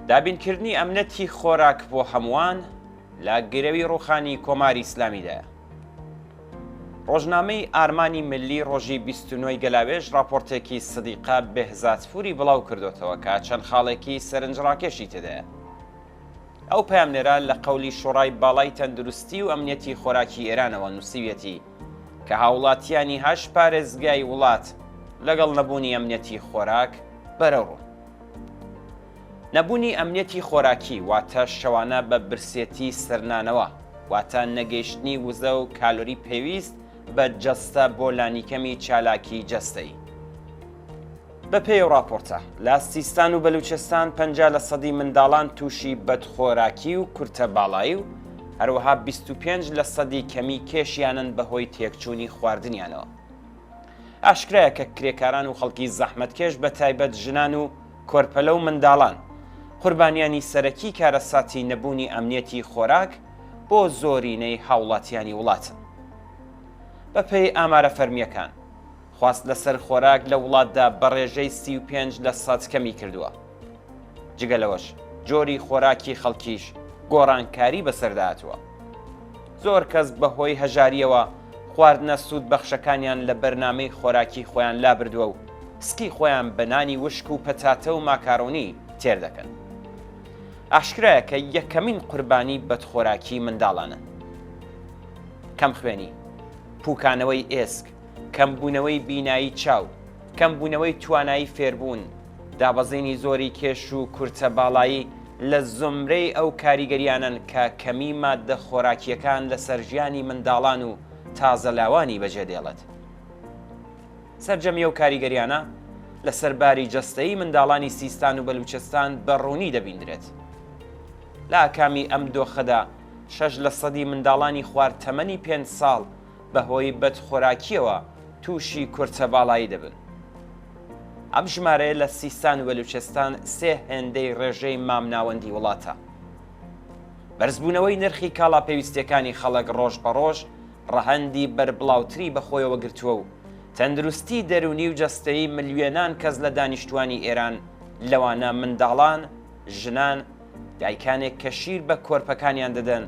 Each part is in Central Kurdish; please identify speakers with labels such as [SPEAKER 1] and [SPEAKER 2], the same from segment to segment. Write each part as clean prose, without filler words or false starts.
[SPEAKER 1] دابینکردنی ئەمنەتی خۆراک بۆ هەمووان لە گرەوی ڕووخانی کۆماری ئیسلامیدایە. ڕۆژنامەی ئارمانی ملی ڕۆژی 29 ی گەلاوێژ ڕاپۆرتێکی سدیقە بێهزادپوری بڵاو کردۆتەوە کە چەند خاڵێکی سەرنجڕاکێشی تێدایە. ئەو پەیامنێرە لە قەولی شۆڕای باڵای تەندروستی و ئەمنیەتی خۆراکی ئێرانەوە نووسیویەتی کە هاووڵاتیانی هەشت پارێزگای وڵات لەگەڵ نەبوونی ئەمنیەتی خۆراک بەرەوڕوون. نەبوونی ئەمنیەتی خۆراکی واتە شەوانە بە برسێتی سەرنانەوە، واتە نەگەیشتنی وزە و کالۆری پێویست بە جەستە بۆ لانیکەمی چالاکی جەستەیی. بەپێی ئەو ڕاپۆرتە، لە سیستان و بەلوچستان 50 لە سەدی منداڵان تووشی بەدخۆراکی و کورتە باڵایی و هەروەها 25 لە سەدی کەمی کێشیانن بەهۆی تێکچوونی خواردنیانەوە. ئاشکرایە کە کرێکاران و خەڵکی زەحمەتکێش بە تایبەت ژنان و کۆرپەلە و منداڵان قوربانیانی سەرەکی کارەساتی نەبوونی ئەمنیەتی خۆراک بۆ زۆرینەی هاوڵاتیانی وڵاتن. بەپێی ئامارە فەرمییەکان، خواست لەسەر خۆراک لە وڵاتدا بە ڕێژەی 35 لە سەد کەمی کردووە. جگە لەوەش جۆری خۆراکی خەڵکیش گۆڕانکاری بەسەردا هاتووە. زۆر کەس بەهۆی هەژارییەوە خواردنە سوودبەخشەکانیان لە بەرنامەی خۆراکی خۆیان لابردووە و سکی خۆیان بە نانی وشک و پەتاتە و ماکارۆنی تێر دەکەن. ئاشکرایە کە یەکەمین قوربانی بەدخۆراکی منداڵانن. کەمخوێنی، پووکانەوەی ئێسک، کەمبوونەوەی بینایی چاو، کەمبوونەوەی توانایی فێربوون، دابەزینی زۆری کێش و کورتە باڵایی لە زومرەی ئەو کاریگەریانەن کە کەمی ماددە خۆراکییەکان لەسەر ژیانی منداڵان و تازەلاوانی بەجێدێڵێت. سەرجەمی ئەو کاریگەریانە لەسەر باری جەستەیی منداڵانی سیستان و بەلوچستان بە ڕوونی دەبیندرێت. لە ئاکامی ئەم دۆخەدا شەش لە سەدی منداڵانی خوار تەمەنی پێنج ساڵ بەهۆی بەدخۆراکییەوە تووشی کورتە باڵایی دەبن. ئەم ژمارەیە لە سیستان و بەلوچستان سێ هێندەی ڕێژەی مامناوەندی وڵاتە. بەرزبوونەوەی نرخی کاڵا پێویستییەکانی خەڵک ڕۆژ بە ڕۆژ ڕەهەندی بەربڵاوتری بەخۆیەوە گرتووە و تەندروستی دەروونی و جەستەیی ملیۆنان کەس لە دانیشتووانی ئێران لەوانە منداڵان، ژنان، دایکانێک کە شیر بە کۆرپەکانیان دەدەن،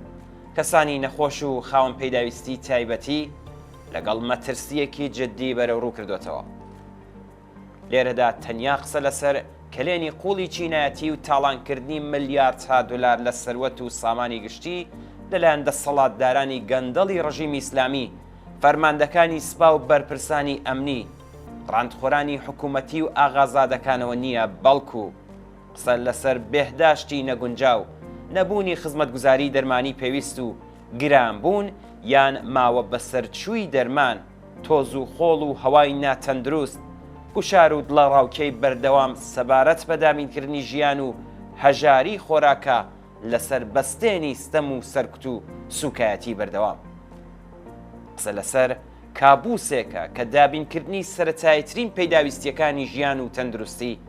[SPEAKER 1] کەسانی نەخۆش و خاوەن پیداویستی تایبەتی لەگەڵ مەترسییەکی جددی بەرەوڕوو کردۆتەوە. لێرەدا تەنیا قسە لەسەر کەلێنی قووڵی چینایەتی و تاڵانکردنی ملیاردها دۆلار لە سەروەت و سامانی گشتی لەلایەن دەسەڵاتدارانی گەندەڵی ڕژیمی ئیسلامی، فەرماندەکانی سپا و بەرپرسانی ئەمنی، ڕانتخۆرانی حکوومەتی و ئاغازادەکانەوە نییە، بەڵکوو قسە لەسەر بێهداشتی نەگونجاو، نەبوونی خزمەتگوزاری دەرمانی پێویست و گرانبوون یان ماوە بەسەرچووی دەرمان، تۆز و خۆڵ و هەوای ناتەندروست، گوشار و دڵەڕاوکێی بەردەوام سەبارەت بە دابینکردنی ژیان و هەژاری خۆراکە لەسەر بەستێنی ستەم و سەرکوت و سووکایەتی بەردەوام. قسە لەسەر کابوسێکە کە دابینکردنی سەرەتاییترین پێداویستییەکانی ژیان و تەندروستی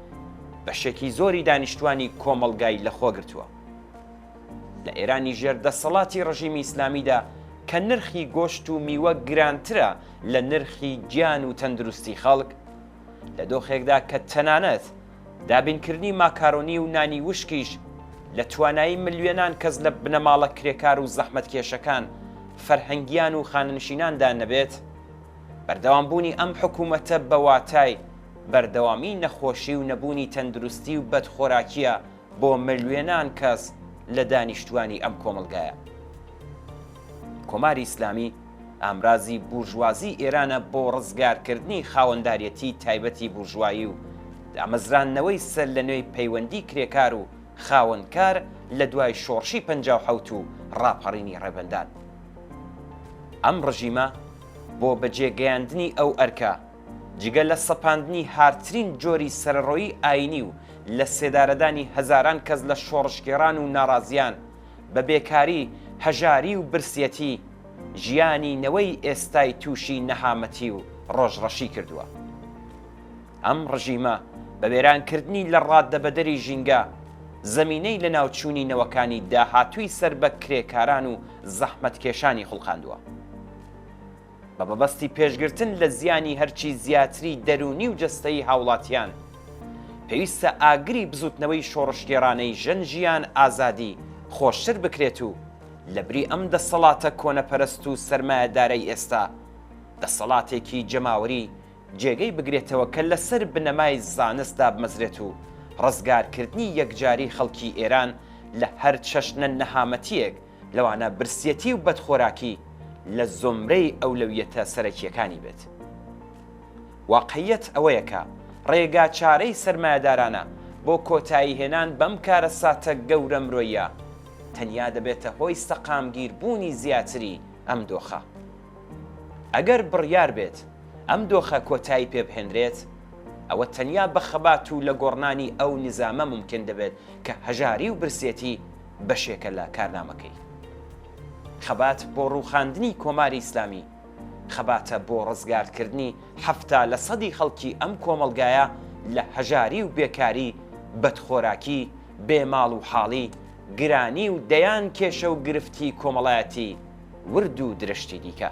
[SPEAKER 1] بەشێکی زۆری دانیشتوانی کۆمەڵگای لەخۆگرتووە. لە ئێرانی ژێر دەسەڵاتی ڕژیمی ئیسلامیدا کە نرخی گۆشت و میوە گرانترە لە نرخی گیان و تەندروستی خەڵک، لە دۆخێکدا کە تەنانەت دابینکردنی ماکارۆنی و نانی وشکیش لە توانایی ملیۆنان کەس لە بنەماڵە کرێکار و زەحمەتکێشەکان، فەرهەنگیان و خانەنشیناندا نەبێت، بەردەوامبوونی ئەم حکوومەتە بە واتای بەردەوامی نەخۆشی و نەبوونی تەندروستی و بەدخۆراکییە بۆ ملیۆنان کەس لە دانیشتوانی ئەم کۆمەڵگایە. کۆماری ئیسلامی ئامرازی بورژوازی ئێرانە بۆ ڕزگارکردنی خاوەنداریەتی تایبەتی بورژوایی و دامەزراندنەوەی سەرلەنوێی پەیوەندی کرێکار و خاوەنکار لە دوای شۆڕشی 57 و ڕاپەڕینی ڕێبەندان. ئەم ڕژیمە بۆ بەجێگەیاندنی ئەو ئەرکە، جگە لە سەپاندنی هارترین جۆری سەرەڕۆیی ئایینی و لە سێدارەدانی هەزاران کەس لە شۆڕشگێڕان و ناڕازیان، بە بێکاری، هەژاری و برسیەتی، ژیانی نەوەی ئێستای تووشی نەهامەتی و ڕۆژڕەشی کردووە. ئەم ڕژیمە بە وێرانکردنی لە ڕاددەبەدەری ژینگە، زەمینەی لەناوچوونی نەوەکانی داهاتووی سەر بە کرێکاران و زەحمەتکێشانی خوڵقاندووە. بە مەبەستی پێشگرتن لە زیانی هەرچی زیاتری دەروونی و جەستەیی هاوڵاتیان. پێویستە ئاگری بزووتنەوەی شۆڕشگێڕانەی ژن ژیان ئازادی خۆشتر بکرێت و لەبری ئەم دەسەڵاتە کۆنەپەرست و سەرمایەدارەی ئێستا دەسەڵاتێکی جەماوەری جێگەی بگرێتەوە کە لەسەر بنەمای زانست دابمەزرێت و ڕزگارکردنی یەکجاری خەڵکی ئێران لە هەر چەشنە نەهامەتییەک لەوانە برسیەتی و بەدخۆراکی لە زومرەی ئەولەویەتە سەرەکییەکانی بێت. واقعیەت ئەوەیە کە ڕێگاچارەی سەرمایەدارانە بۆ کۆتاییهێنان بەم کارەساتە گەورە مرۆییە تەنیا دەبێتە هۆی سەقامگیربوونی زیاتری ئەم دۆخە. ئەگەر بڕیار بێت ئەم دۆخە کۆتایی پێ بهێنرێت، ئەوە تەنیا بە خەبات و لەگۆڕنانی ئەو نیزامە مومکین دەبێت کە هەژاری و برسێتی بەشێکە لە کارنامەکەی. خەبات بۆ ڕووخاندنی کۆماری ئیسلامی، خەباتە بۆ ڕزگارکردنی 70 لە سەدی خەڵکی ئەم کۆمەڵگایە لە هەژاری و بێکاری، بەدخۆراکی، بێ ماڵ و حاڵی، گرانی و دەیان کێشە و گرفتی کۆمەڵایەتی ورد و درشتی دیکە.